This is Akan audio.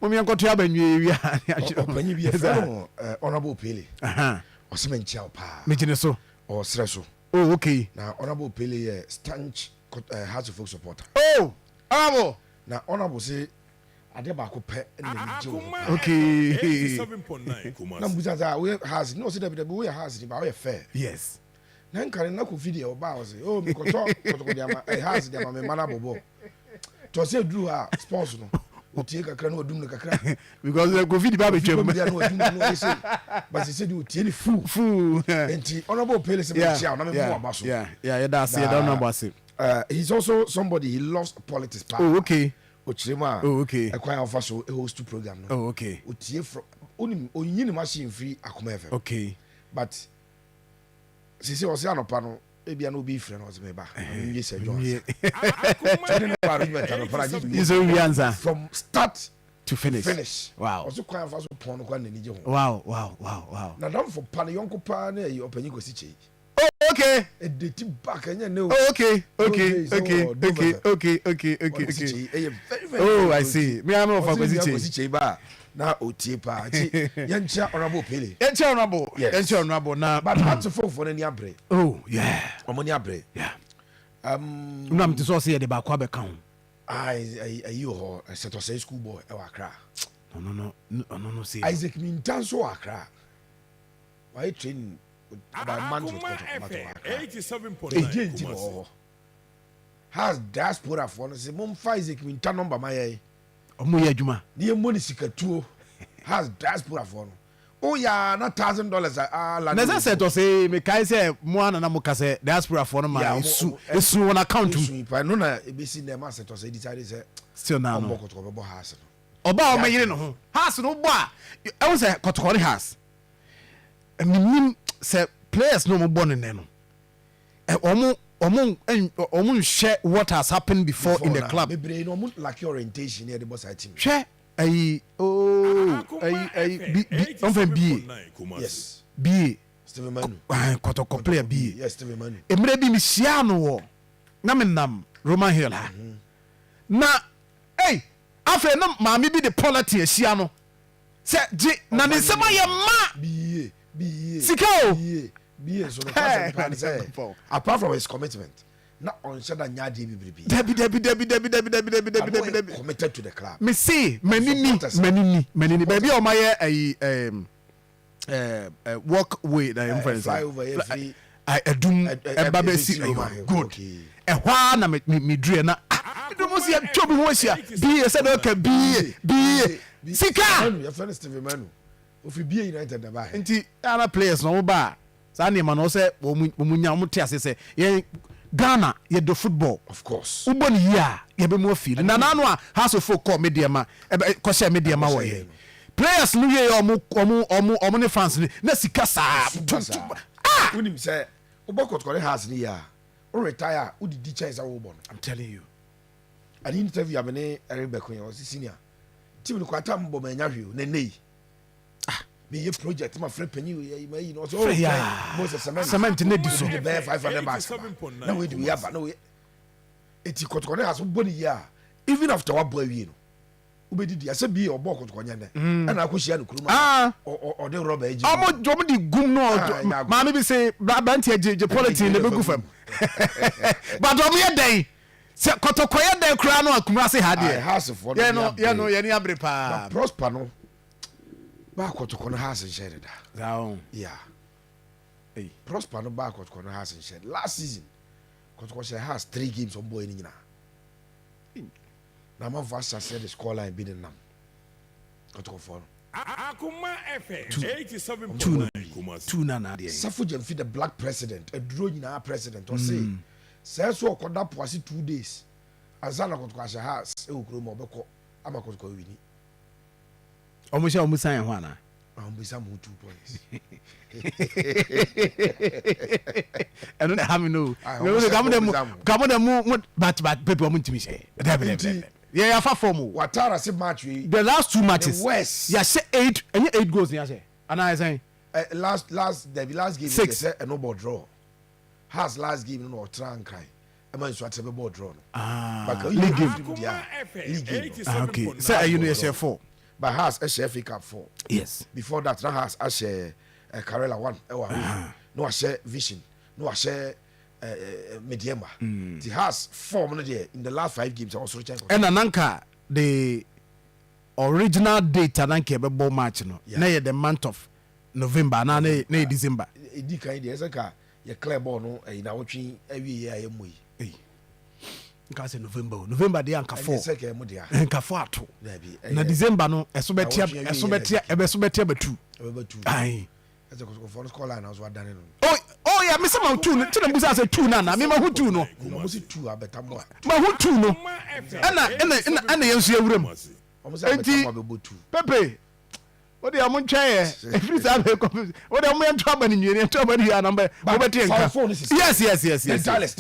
Mom yɛnkɔto aba nwie wia. Ɔpanyin bi yɛfrɛ no Honourable Pele. Ɔsɛ menkyia wo paa. Megyene so. Ɔsrɛ so. Oh, okay. Na Honourable Pele yɛ staunch Hearts of Oak supporter. Oh, Honourable. Na Honourable se adeɛ baako pɛ na n'ani gye wo ho paa. Okay. Na mbusa sɛ, woyɛ Hearts ni? Na ɔse dabi dabi, woyɛ Hearts ni ba woyɛ fair. Yes. Na nka ne na Kofi deɛ ɔbaa ɔse, oh mekɔtɔ kɔtɔkɔ de ama, eh, Hearts de ama me mma no abɔ bɔɔl. Nti ɔsɛ eduru hɔ a sports no otie kakra na wadum no kakra. Because Kofi di ba betwam. Kofi di ba na wadum no na ɔyɛ sei. But sɛ de otie ne full. Full. Nti Honourable Pele sɛ mo kyia na me mo aba so. Yeah, yɛda ase, yɛda Honourable ase. He's also somebody, he loves politics paa. Oh, okay. Okyerɛ mu a. Oh, okay. Ɛkwan a ɔfa so host program no. Oh, okay. Otie from onim onyi ne machine firi Akoma FM. Okay. But sisi ɔsɛ anɔpa no ebia na obi frɛ no ɔsɛ meba na menwie sɛ adwuma ansa ɛne ne arrangement anɔpa no agye wie sɛ wowie ansa from start to finish finish wow ɔso kwan afa so pɔn no kwan n'ani gye ho wow na damfo pa ne yɔnko paa ne ɛyi ɔpanyin Kwasi Kyei. Oh, okay. Edeti back ɛnyɛ ne o. Oh, okay. Ɛyɛ very very. Oh, I see. Mi ame ofa Kwasi Kyei. Kwasi Kyei ba na otie paa nti yɛnkyia Honourable Pele. Yɛnkyia Honourable. Yes. Yɛnkyia Honourable na. But Heartsfofoɔ no ani abere. Oh yeah. Wɔn ani abere. Yeah. Nna mi te sɛ ɔsɛ yɛde baako abɛka ho. Ayi wɔ hɔ Sɛtɔsɛe school boy ɛwɔ Accra. Ɔno no ɔno no se. Isaac Minta nso wɔ Accra. Wayɛ training about a month with Kotoko but ɔwɔ Accra. Ɛdeɛ nti na ɔwɔ hɔ. Hearts diaspora foɔ no se momfa Isaac Minta number ma yɛn. Ɔmo yɛ adwuma. Ne yɛ mmɔ ne sikatuo. Has diaspora foɔ no. O yaa na $1,000 a la. Na ɛsɛ sɛ ɛtɔ sɛ mekae sɛ mo ara na na moka sɛ diaspora foɔ no ma esu esu wɔn account mu. Esu pa ɛno na ebesi nnɛ ma sɛ ɛtɔ sɛ decide sɛ. Still naa no. Ɔmbɔ kɔtɔkɔ bɛbɔ Hearts no. Ɔba a ɔmɛyere ne ho. Hearts no wobɔ a ɛho sɛ kɔtɔkɔ ne Hearts. Menim sɛ players no ɔmo bɔ no nnɛ no. Ɔmo ɔmo ɔmo nhwɛ what has happened before in the club. Bebree no ɔmo lack orientation yɛ de bɔ saa team. Hwɛ ayi ooo ayi ayi bi bi ɔnfɛn bie. Yes. Bie. Steven Manu. Kɔtɔkɔ player bie. Yes, Steven Manu. Mmerɛ bi mi hyia no wɔ na mi nam Roman Hill ha. Na ei afei na maame bi de polythene ahyia no sɛ gye na ne nsɛm ayɛ ma. Bie bie. Sika o. Bie. Bie nso no kwasɛm paa ne sɛ apart from his commitment na ɔnhyɛ da nyɛ adeɛ bebrebe. Dabi dabi dabi dabi dabi dabi dabi dabi dabi dabi. Committed to the club. Me se m'ani ni m'ani ni m'ani ni baabi a wɔn ayɛ ayi ɛɛm ɛɛ walk way na yɛn fɛn sɛ flyover yɛ firi ɛdum ɛba bɛ si ɛyɔ good ɛhɔ ara na me me duru yɛ na ah me duru mo si ɛtwa obi ho ahyia bie sɛ de ɔka bie bie sika. Yɛfrɛ no Steven Manu. Ofiri BA United na ɛbaeɛ. Nti ana players no wɔn ba a saa nneɛma no sɛ wɔn wɔn nya wɔn te ase sɛ yɛn Ghana yɛ dɔ football. Of course. Wobɔ no yie a yɛbɛ mu afiri. Na n'ano a Hearts of Oak kɔɔ Medeɛma ɛbɛ kɔhyɛ Medeɛma wɔ yɛn players no wie yɛ wɔn wɔn wɔn wɔn ne fans no na sika saa. Super saa. Ah! Wonim sɛ wobɔ kɔtɔkɔ ne Hearts no yie a wo retire a wodidi kyɛn sɛ wobɔ no. I'm telling you. An interview a me ne Eric Bɛko yɛ ɔse senior team no kwata mbɔ manya hwee o na ɛnɛ yi ah meyɛ project ma frɛ panyin wei ayi ma ayi na ɔsɛ oh twɛn mo sɛ cement cement ne di so obi de bɛyɛ 500 bags aba na wei de wei aba na wei eti kɔtɔkɔ ne aso bɔ ne yie a even after wabɔ awie no wobɛdidi asɛ bi ɔbɔ kɔtɔkɔ nyɛ nɛ mm. ɛna akɔhyia no kurom ah. ɔde rɔba agyi ɔmo ɔmo de gum no ah, maame bi se aberanteɛ gye gye polythene na ɛbɛgu fam but ɔmo yɛ dɛn Sɛ kɔtɔkɔ yɛ dɛn koraa no a Kumasi ha deɛ. Haasfoɔ no yɛn no yɛn no yɛn ani abere paa. Na Prosper no baa kɔtɔkɔ no Haas nhyɛ ne da. Saa o. Yeah. Hey. Prosper no baa kɔtɔkɔ no Haas nhyɛ last season kɔtɔkɔ hyɛ Haas three games ɔmo bɔɔ yɛ ne nyinaa. Na amanfoɔ ahyɛ aseɛ de score line bi ne nam kɔtɔkɔfoɔ no. Akoma FM Two 87.9 Kumasi. Two na na adeɛ. Safo Gyamfi the black president aduro nyinaa president ɔse Sɛ so ɔkɔda po ase 2 days ansa na kɔtɔkɔ ahyɛ Hearts wɔ kurom a, ɔbɛkɔ ama kɔtɔkɔ awini. Ɔmo hyɛ ɔmo san ho anaa? Ah, ɔmo bisa mo 2 points. Ɛno na ɛha mi no. Ah, ɔmo hyɛ Kamo ɔmo dɛ mo bisa mo. Kamo dɛ mo mo but pepe ɔmo ntumi hyɛ. Dɛbi dɛbi Nti dɛbi. Yɛ yafa fam o. Watara se match wei The last two the matches worst. yɛahyɛ eight, ɛnyɛ eight goals ni yɛahyɛ anaa ɛsɛn? Eh, last dabi last game Six. yɛ sɛ ɛno bɔ draw. Hearts last game no na ɔtra Nkran ɛma Nsuatere bɛbɔɔ draw no. Ah, But oyi league game. firi mu deɛ a, league game no. Ah, okay. Sɛ ɛyi no yɛhyɛ four. But Hearts ɛhyɛ FA Cup 4. Before that na Hearts ahyɛ Karela 1 ɛwɔ away, na wahyɛ Vision, na wahyɛ Medeama. Ti Hearts form no deɛ, in the last five games ɛwɔ soro kyɛn Kɔtɔkɔ. Ɛna nanka the original date a nanka yɛbɛbɔ match no na yɛ the month of November anaa na yɛ December. Ɛdi kan deɛ, ɛsɛ ka yɛ clear ball no ɛyi na wɔtwe awie yɛ a yɛ mmɔ yi. Ei. Nka sɛ November o, November deɛ anka ɛnyɛ four sɛ kɛ mo dea. Nka four ato. Dabi. Na ɛyɛ December no ɛso bɛtea. Na wɔtwe awie ɛso yɛ bɛtea. na ɛbɛso bɛtea bɛtu. Ɛbɛbɛ tu. Ayi. Ɛsɛ Kɔtɔkɔfoɔ no score line na so adane no. Oh yeah, mese ma two no kyerɛ mbusa sɛ two no ana me ma hu two no. Na ɔmo si tu abɛta mo a. Ma hu two no ɛna yɛn nso yɛwura mu. Ɔmo sɛ abɛta Enti mo abɛbɔ tu. Pepe o de ɔmo nkyɛn yɛ efiri saa bɛ kɔ o de ɔmo yɛn to aba ne nwie, yɛn to aba ne wie anam bɛ mo bɛ te Fa nka. phone no sisi. Yes. Then Charles.